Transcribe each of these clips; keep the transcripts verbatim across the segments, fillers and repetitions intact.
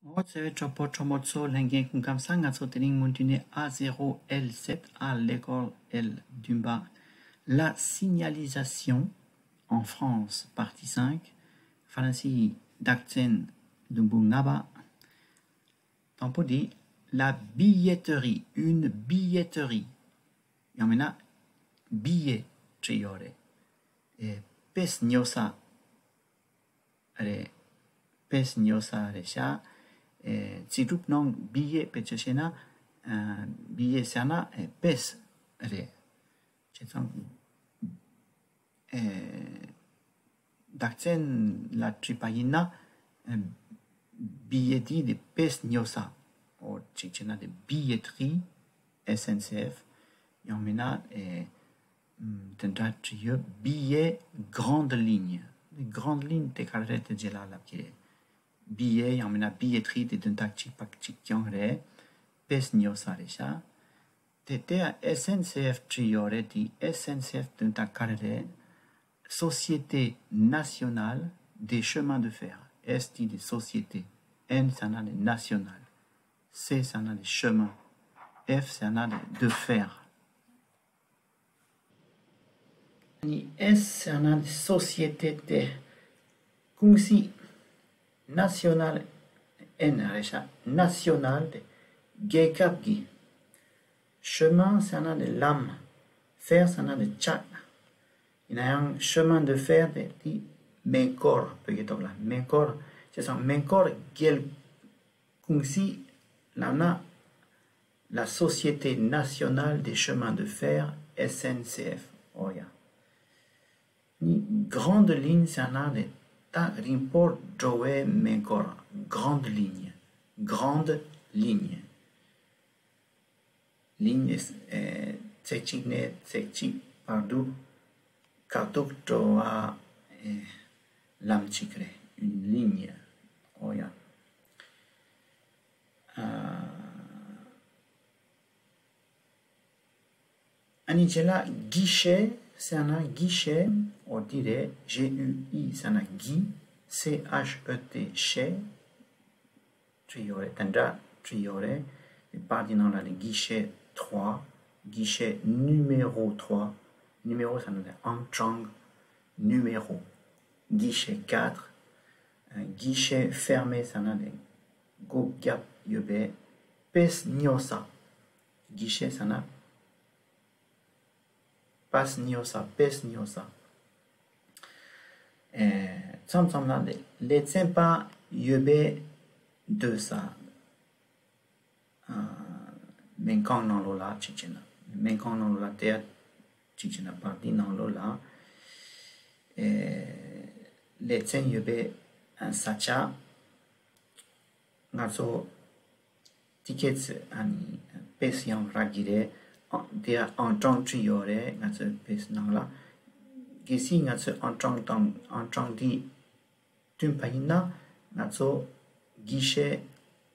འོ་ཚེ་བའི་གྲོགས་པོ་གྲོགས་མོ་ཚོ། ལྷན་རྒྱས་སྐུ་ཁམས་བཟང་། ང་ཚོ་དེ་རིང་མུ་མཐུད་ནས་A zéro L sept à l'école L བདུན་པ། La signalisation en France partie cinq. ཧྥ་རན་སིའི་རྟགས་མཚན་དུམ་བུ་ལྔ་པ། དང་པོ་དེ། La billetterie, une billetterie. ཡང་མིན་ན་billet བྲིས་ཡོད་རེད། ཨེ། དཔེ་ཉོ་ས་རེད། དཔེ་ཉོ་ས་རེད་ཤག་ཨེ། རྩིས་གྲུབ་ནང་billet དཔེ་ཆ་བཤད་ན། ཨ། billet ཟེར་ན་ཨེ་དཔེ་རེད། བྱས་ཙང་། ཨེ། རྟགས་མཚན་ལ་བྲིས་པ་ཡིན་ན། ཨེ། billet དེ་དེ་དཔེ་ཉོ་ས། འོ་གཅིག་བྱས་ན་དེ་billetterie S N C F། ཡང་མིན་ན་ཨེ། ཨམ། དེ་འདྲ་བྲིས་ཡོད། billet grande ligne. Grande ligne དེ་ག་རེ་རེད་དེ་རྗེས་ལ་ལབ་ཀྱི་རེད། billet ཡང་མིན་ན་billetterie དེ་དོན་དག་གཅིག་པ་གཅིག་རྐྱང་རེད། དཔེ་ཉོ་ས་རེད་ཤག་དེ་ལྟ་S N C F བྲིས་ཡོད་རེད། དེ་S N C F དོན་དག་ག་རེ་རེད། Société nationale des chemins de fer. S དེ་དེ་société, N ཟེར་ན་དེ་nationale, C ཟེར་ན་དེ་chemin, F ཟེར་ན་དེ་de fer. ཨ་ནི་S ཟེར་ན་དེ་société དེ་ཀུང་སི། nationale N རེད་ཤག nationale དེ་རྒྱལ་ཁབ་ཀྱི། chemin ཟེར་ན་དེ་ལམ། fer ཟེར་ན་དེ་ལྕགས། ཡིན་ན་ཡང་chemin de fer དེ་དེ་མེ་འཁོར། བོད་སྐད་ཐོག་ལ་མེ་འཁོར། བྱས་ཙང་མེ་འཁོར་རྒྱལ་ཀུང་སི་ལབ་ན། La Société Nationale des Chemins de Fer, S N C F. འོ་ཡ། ནི་grande ligne ཟེར་ན་ནི་ད་རིང་པོར་འགྲོ་བའི་མེ་འཁོར། grande ligne. Grande ligne. Ligne ཨེ། ཚེག་གཅིག་ནས་ཚེག་གཅིག་བར་དུ་ཁ་ཐུག་འགྲོ་བ་ཨེ། ལམ་གཅིག་རེད། une ligne. འོ་ཡ། ཨ། ཨ་ནི་རྗེས་ལ་guichet ཟེར་ན། guichet འོ་འདི་རེད། G U I ཟེར་ན་གི། C H E T, chet བྲིས་ཡོད་རེད། དེ་འདྲ་བྲིས་ཡོད་རེད། པར་འདི་ནང་ལ་ནི་guichet trois, guichet numéro trois, numéro ཟེར་ན་ནི་ཨང་གྲངས། numéro, guichet quatre, guichet fermé ཟེར་ན་ནི་སྒོ་བརྒྱབ་ཡོད་པའི་དཔེ་ཉོ་ས། guichet ཟེར་ན་དཔེ་ཉོ་ས། དཔེ་ཉོ་ས། ཨེ། མཚམས་མཚམས་ལ་ལེ། ལེ་ཚན་པ་ཡོད་པའི་སྡོད་ས། ཨ། སྨན་ཁང་ནང་ལོགས་ལ་གཅིག་བྱས་ན། སྨན་ཁང་ནང་ལོགས་ལ་དེ་གཅིག་བྱས་ན་པར་འདི་ནང་ལོགས་ལ། ཨེ། ལེ་ཚན་ཡོད་པའི་ས་ཆ། ང་ཚོ་ཊི་ཀེ་ཊི་ཨ་ནི་དཔེ་ཡང་རག་གི་རེད། ཨ། དེ་ཨང་གྲངས་བྲིས་ཡོད་རེད། ང་ཚོའི་དཔེ་ནང་ལ། གལ་སྲིད་ང་ཚོའི་ཨང་གྲངས་དང་ཨང་གྲངས་འདི་མཐུན་པ་ཡིན་ན། ང་ཚོ་guichet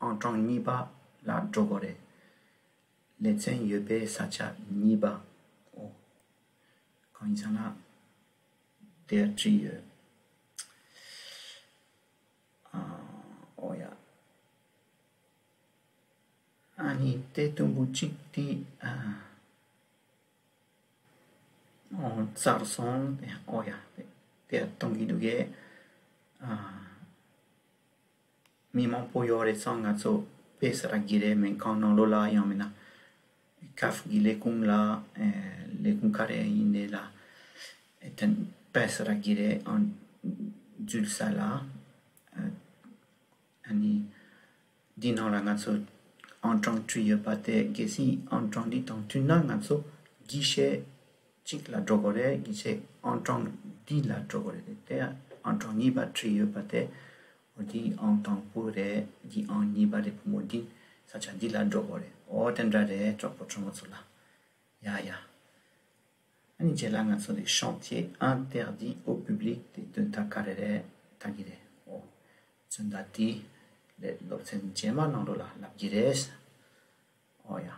ཨང་གྲངས་གཉིས་པ་ལ་འགྲོ་དགོས་རེད། ལེ་ཚན་ཡོད་པའི་ས་ཆ་གཉིས་པ། འོ། གང་ཡིན་ཟེར་ན་དེར་བྲིས་ཡོད། ཨ། འོ་ཡ། ཨ་ནི་དེ་དུམ་བུ་གཅིག་དེ། ཨ། འོ། ཚར་སོང་། འོ་ཡ། དེ་གཏོང་གི་འདུག་གས། ཨ། མི་མང་པོ་ཡོད་རེད་ཙང་ང་ཚོ་དཔེ་རག་གི་རེད། སྨན་ཁང་ནང་ལོགས་ལ་ཡང་མིན་ན་ཁ་ཧྥུ་གི་ལས་ཁུངས་ལ། ཨེ། ལས་ཁུངས་ག་རེ་ཡིན་ནའི་ལ། ཨེ། དེ་དཔེ་རག་གི་རེད། ཨང་འཛུལ་ས་ལ། ཨ། ཨ་ནི་འདི་ནང་ལ་ང་ཚོ་ཨང་གྲངས་བྲིས་ཡོད་པ་དེ། གལ་སྲིད་ཨང་གྲངས་འདི་དང་མཐུན་ན་ང་ཚོ་guichet གཅིག་ལ་འགྲོ་དགོས་རེད། guichet ཨང་གྲངས་འདི་ལ་འགྲོ་དགོས་རེད། དེ་ཨང་གྲངས་གཉིས་པ་བྲིས་ཡོད་པ་དེ། འོ། འདི་ཨང་དང་པོ་རེད། འདི་ཨང་གཉིས་པ་རེད། བུ་མོ་འདི་ས་ཆ་འདི་ལ་འགྲོ་དགོས་རེད། འོ། དེ་འདྲ་རེད། གྲོགས་པོ་གྲོགས་མོ་ཚོ་ལ། ཡ་ཡ། ཨ་ནི་རྗེས་ལ་ང་ཚོ་ནི་chantier interdit au public དེ་དོན་དག་ག་རེ་རེད་ལྟ་གི་རེད། འོ། ཚོན་མདོག་དེ་ལས་སློབ་ཚན་རྗེས་མ་ནང་ལོགས་ལ་ལབ་ཀྱི་རེད། འོ་ཡ།